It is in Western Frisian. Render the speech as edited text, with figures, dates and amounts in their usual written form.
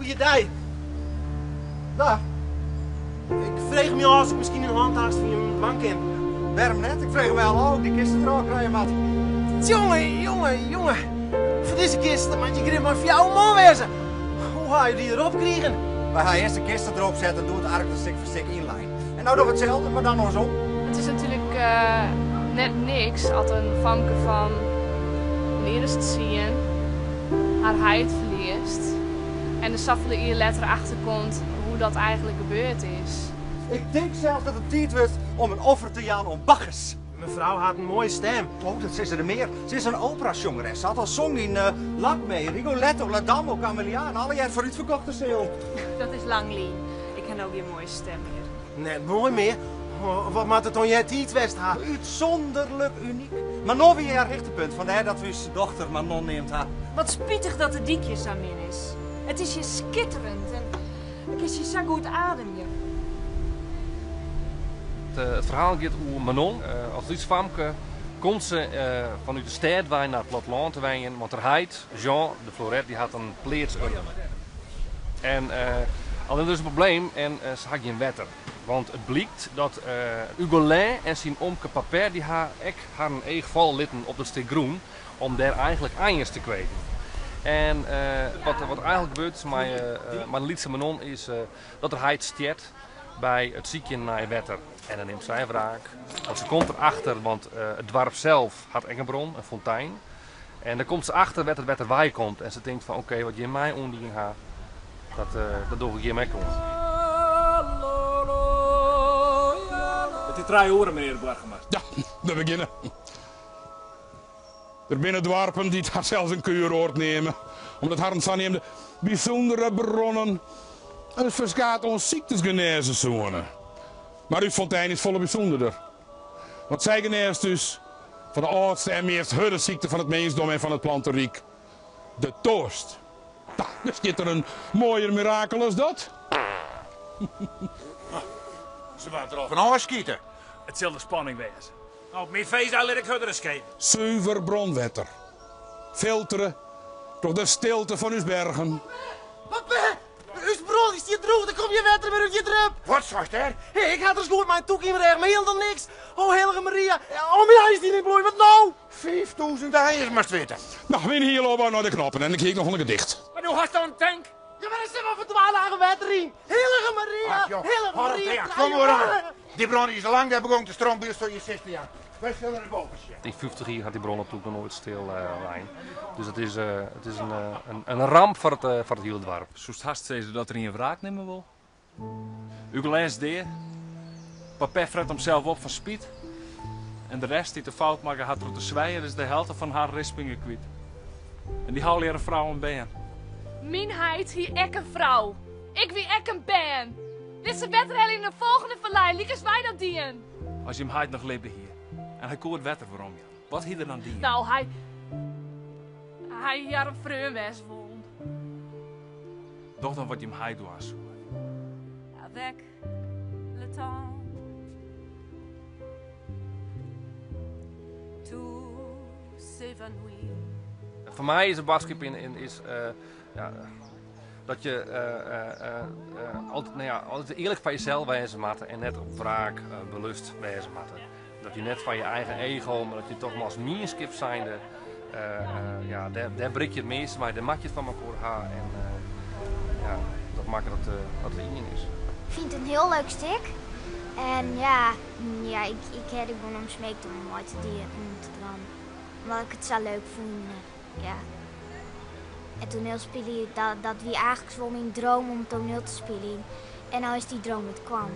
Goeiedei. Dag. Ik frege my ôf oft ik miskien in hântaast fan jim dwaan kin. Wêrom net? Ik frege my al ôf hoe't ik dy kiste derôf krije moat. Jonge, jonge, jonge. Foar dizze kiste moat je grif mei fjouwer man wêze. Hoe ha je dy derop krigen? Wy ha earst de kiste derop set en doe it ark der stik foar stik ynlein. En no dogge we itselde, mar dan oarsom. It is natuerlik net niks as in famke fan in jier as tsien har heit ferliest en der safolle jier letter achter komt hoe dat eigentlik gebeurd is. Ik tink sels dat it tiid wurdt om in offer te jaan oan Bacchus. Mefrou hat in moaie stem. Oh, dat sizze der mear. Se is in operasjongeres. Se hat al song yn Lakmé, Rigoletto, La Dame aux Camélias en allegear foar útferkochte sealen. Dat is lang lyn. Ik ha no gjin moaie stem mear. Net moai mear? Wat moat it dan eartiids west ha? Útsûnderlik unyk. Manon wie har hichtepunt, fandêr dat we ús dochter Manon neamd ha. Wat spitich dat de dyk hjir sa min is. It is hjir skitterend en kinst hjir sa goed ademje. It ferhaal giet oer Manon. As lyts famke komt se fanút de stêd wei nei it plattelân te wenjen, want har heit, Jean de Florette, dy hat in pleats urven. En allinne der is in probleem en se ha gjin wetter. Want it blykt dat Ugolin en syn omke Papet dy ha ek harren each falle litten op dat stik grûn om dêr eigentlik anjers te kweken. En wat eigentlik gebeurd is mei de lytse Manon is dat har heit stjert by it sykjen nei wetter. En dan nimt sy wraak, want se komt derachter, want it doarp sels hat ek in bron, in fontein. En dan komt se achter wêr't it wetter wei komt en se tinkt fan oké, wat jim my oandien ha, dat dat doch ik jim ek oan. It is trije oere, menear de boargemaster. Ja, we begjinne. Der binne doarpen dy't harsels in kueroard neame, omdat harren saneamde bysûndere bronnen in ferskaat oan syktes genêze soene. Mar ús fontein is folle bysûnderder. Want sy genêst ús fan de âldste en meast hurde sykte fan it minsdom en fan it planteryk, de toarst. No, bestiet der in moaier mirakel as dat? Se waard der al fan ôfskite. It sil de spanning wêze. Op myn feestdei lit ik hurdere sketen. Suver bronwetter, filtere troch de stilte fan ús bergen. Papa, ús bron stiet droech, der komt gjin wetter mear út gjin drup. Wat seist dêr? Ik ha it ris goed mei in tûk yn myn rêch, mar hielendal niks. O hillige Maria, al myn anjers dy't yn bloei, wat no? 5000 anjers moatst witte. No, myn hiele opbou nei de knoppen en ik hie ek noch wol in gedicht. Mar do hast dan in tank? Ja, mar der sit mar foar twa dagen wetter yn. Hillige Maria, hillige Maria, Kom oer aan. Dy bron is al lang dêr begûn te stromen wylst je sister ja. Wy sille der boven sjen. Yn 50 jier hat dy bron natuerlik noch noait stil lein. Dus it is, it is in ramp foar it, foar it hiele doarp. Soest hast sizze dat der ien wraak nimme wol. Ugolin is dea. Papet fret himsels op fan spyt. En de rest dy't de fout makke hat troch te swijen is de helte fan har rispinge kwyt. En dy ha allegear in frou en bern. Myn heit hie ek in frou. Ik wie ek in bern. Lit se wetter helje yn de folgjende fallei, lykas wy dat dienen. As jim heit noch libbe hie en hy koe it wetter werom jaan, wat hie er dan dien? No, hy. Hy hie harren freon wêze wollen. Doch dan wat jim heit dwaan soe. Avec le temps tout s'évanouit. Foar my is de boadskip yn is ja, dat je altyd, no ja, altyd earlik foar jesels wêze moatte en net op wraak belust wêze moatte. Dat je net foar je eigen ego, mar dat je toch as mienskip zijnde, ja, dêr brik je it measte mei, dêr moat je it fan elkoar ha en ja, dat makket dat dat it ien is. Ik fyn it in hiel leuk stik en ja, ja ik, ik ha der gewoan om smeekt om mei te dwaan. Omdat ik it sa leuk fûn. Ja. En toanielspylje, dat, dat wie eigentlik wol myn droom om toaniel te spyljen. En no is dy droom útkaam.